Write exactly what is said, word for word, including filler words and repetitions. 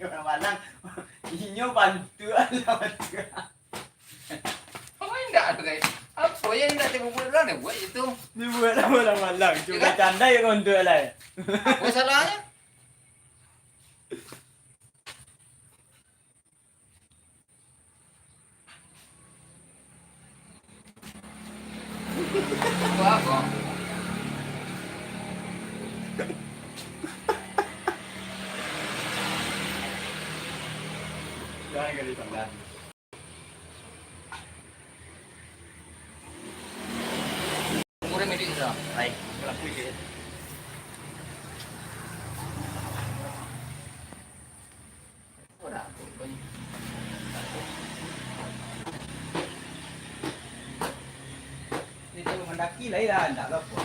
Urang malang, inyo bantuak lah, bantuak. Apo indak tu, Kai? Apo yang indak dibuek urang, dibuek itu. Dibuek lah malang-malang. Cuma Kai, candai kau bantuak lah. Apo salahnyo? Apo, apo? Jangan kali pandang. Umur yang medis lah. Baik, pelaku itu. Ini dia menghendaki lah ya, ndak apa.